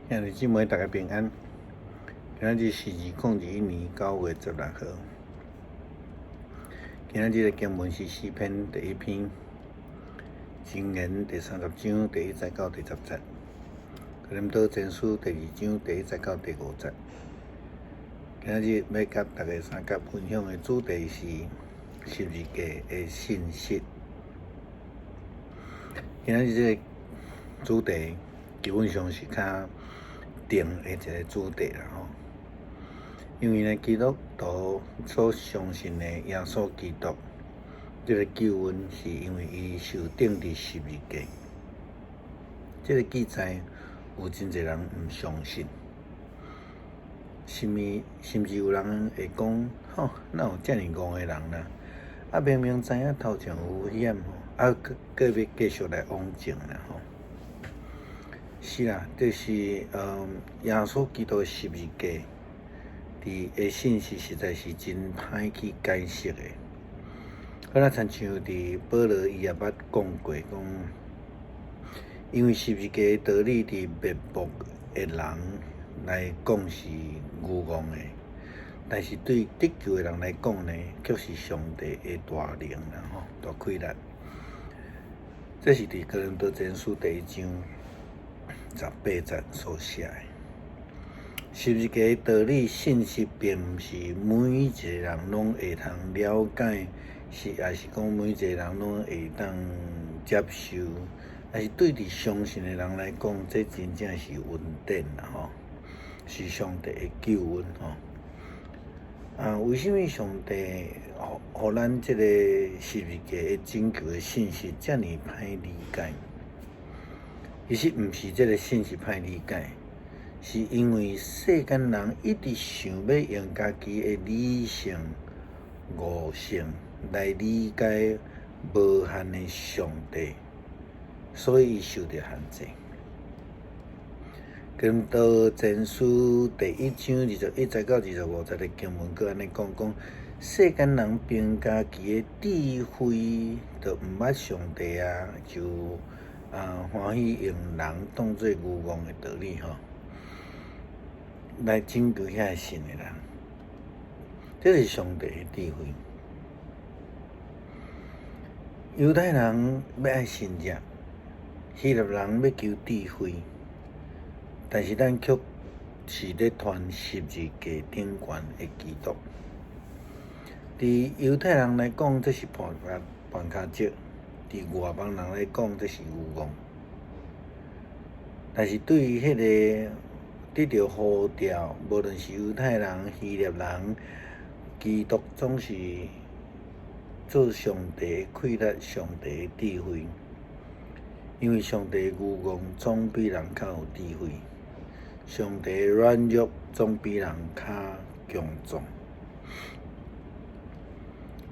兄弟姊妹，大家平安。今仔日是2021年9月16號。今仔日的經文是詩篇第一篇，箴言第30章第一節到第十節，哥林多前書第二章第一節到第五節。今仔日欲佮大家相佮分享的主題是十字架的信息。今仔日這个主題基本上是較定的一个主題啦吼，因為呢，基督徒所相信的耶穌基督，這个救恩是因為伊受釘佇十字架。這个記載有真濟人毋相信，甚物甚至有人會講：吼，哪有遮爾戇的人啦？啊，明明知影頭前有危險吼，啊，閣閣欲繼續來往前啦吼。是啦，就是耶穌基督的十字架，佇的信息實在是真歹去解釋的。好若親像佇保羅伊也捌講過，講因為十字架的道理佇滅亡的人來講是愚戇的，但是對得救的人來講呢，卻是上帝的大能啦吼，大氣力。這是佇哥林多前書第一章18節所寫的。十字架的道理信息，並毋是每一个人攏會通了解，是抑是講每一个人攏會當接受。但是對佇相信的人來講，這真正是恩典啦吼，是上帝的救恩吼。啊，為啥物上帝予咱這个十字架的拯救的信息遮爾歹理解？其實毋是這个信息歹理解，是因為世間人一直想欲用家己的理性、悟性來理解無限的上帝，所以伊受著限制。哥林多前書第一章21節到25節的經文，閣按呢講講，世間人憑家己的智慧，就毋捌上帝啊，就啊歡喜用人當做愚戇的道理吼，來拯救遐个信的人。這是上帝的智慧。猶太人欲愛神蹟，希臘人欲求智慧，但是咱卻是咧傳十字架頂懸的基督。佇猶太人來講，這是絆跤石；佇外邦人來講，這是愚戇。但是對於彼个得著呼召，無論是猶太人、希臘人，基督總是做上帝的氣力、上帝的智慧。因為上帝的愚戇總比人較有智慧，上帝的軟弱總比人較強壯。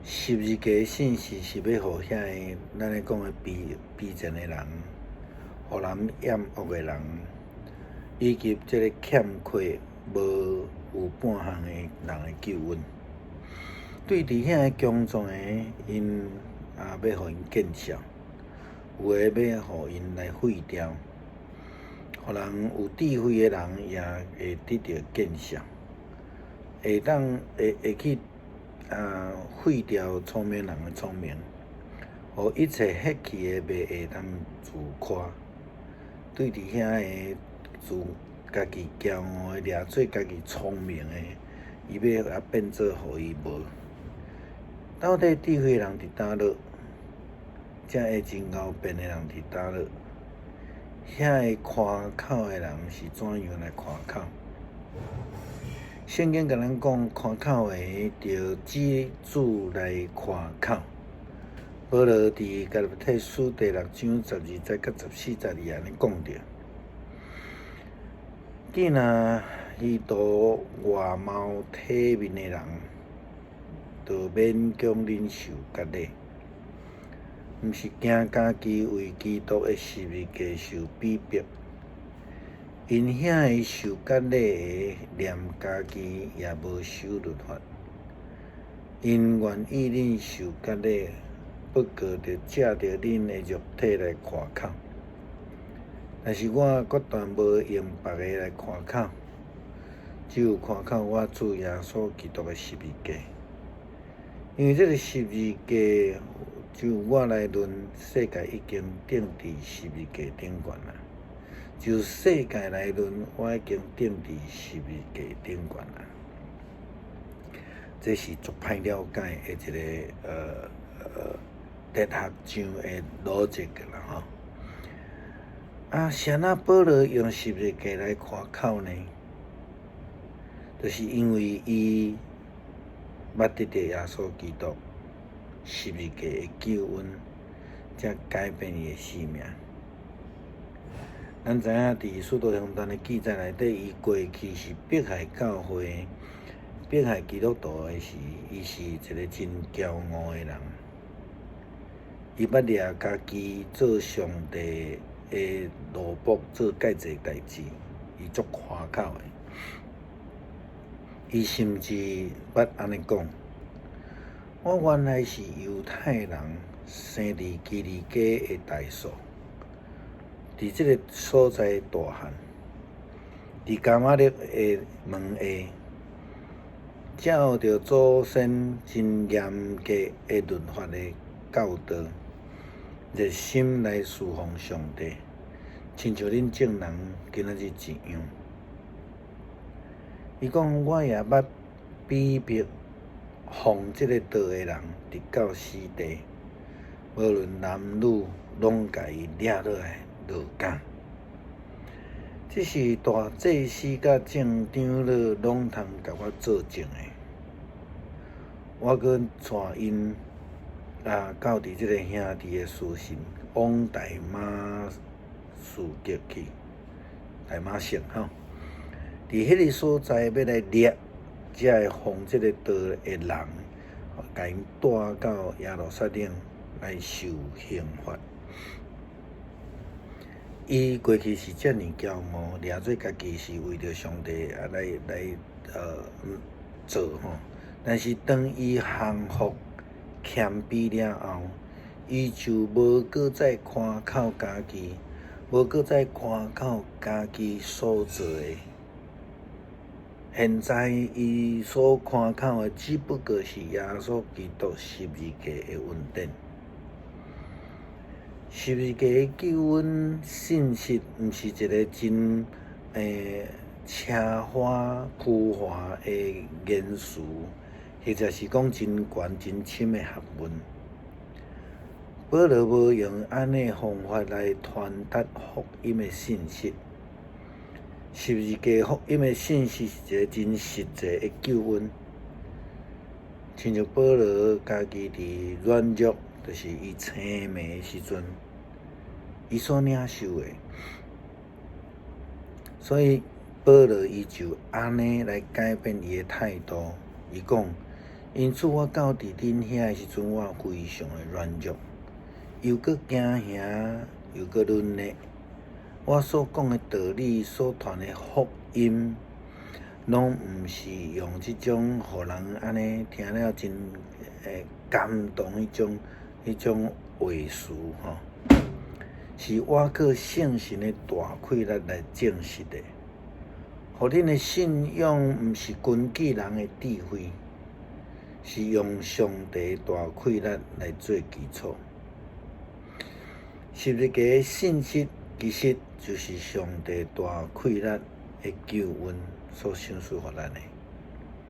十字架的信息是欲予遐个咱咧講的卑卑賤的人，予人厭惡的人，以及這个欠缺無有半項的人的救恩。對佇遐个強壯的，𪜶也欲予𪜶見笑；有的欲予𪜶來廢掉，予人有智慧的人也會得著見笑，會當會會去啊廢掉聰明人的聰明，予一切血氣的袂會當自誇。對佇遐个自家己驕傲的，掠做家己聰明的，伊欲予變做予伊無。到底智慧的人佇佗落？才會真𠢕辯的人佇佗落？遐个誇口的人是怎樣來誇口？聖經共咱講，誇口的著指主來誇口。保羅佇加拉太書第六章12節佮14節伊按呢講著：既若虛度外貌體面的人，就勉強恁受割禮，毋是驚家己為基督的十字架受逼迫。𪜶遐个受割禮的，連家己也無守律法。𪜶願意恁受割禮，不過著藉著恁的肉體來誇口。但是我決斷無用別个來誇口，只有誇口我主耶穌基督的十字架。因為這个十字架，就我來論，世界已經釘佇十字架頂懸啦。就世界來論，我已經釘佇十字架頂懸啦。這是足歹了解的一个哲學上的邏輯啦吼。啊，啥物保羅用十字架來誇口呢？就是因為伊捌得著耶穌基督十字架的救恩，才改變伊的生命。咱知影佇使徒行傳的記載內底，伊過去是迫害教會、迫害基督徒的時，伊是一个真驕傲的人。伊捌掠家己做上帝的奴僕，做蓋濟代誌，伊足誇口的。伊甚至捌按呢講：我原來是猶太人，生佇基利家的大數，佇這个所在大漢，佇迦瑪列的門下，照著祖先真嚴格的律法的教導，熱心來事奉上帝，親像恁眾人今仔日一樣。伊講我也捌逼迫奉這个道的人，直到死地，無論男女，攏共伊掠落來牢監。這是大祭司佮眾長老攏通共我作證的。我閣帶𪜶啊，到佇這个兄弟的書信，往大馬士革去，大馬色吼。佇彼个所在欲來掠遮个奉這个道的人，共𪜶帶到耶路撒冷來受刑罰。伊過去是遮爾驕傲，掠做家己是為著上帝啊來做吼。但是當伊降服謙卑了後，伊就無閣再誇口家己，無閣再誇口家己所做的。現在伊所誇口的，只不過是耶穌基督十字架的恩典。十字架的救恩信息，毋是一个真奢華浮華的言辭，或者是講真懸真深的學問。保羅無用按呢方法來傳達福音的信息。十字架福音的信息是一个真實際的救恩。親像保羅家己佇軟弱，就是伊青盲的時陣，伊所領受的。所以保羅伊就按呢來改變伊的態度。伊講：因此我到佇恁遐的時陣，我非常的軟弱，又閣驚嚇，又閣軟弱。我所講的道理，所傳的福音，攏毋是用這種予人按呢聽了真感動彼種話詞吼，是倚靠聖神的大氣力來證實的。予恁的信仰毋是根據人的智慧，是用上帝大氣力來做基礎。十字架的信息其實就是上帝大氣力的救恩所賞賜予咱的。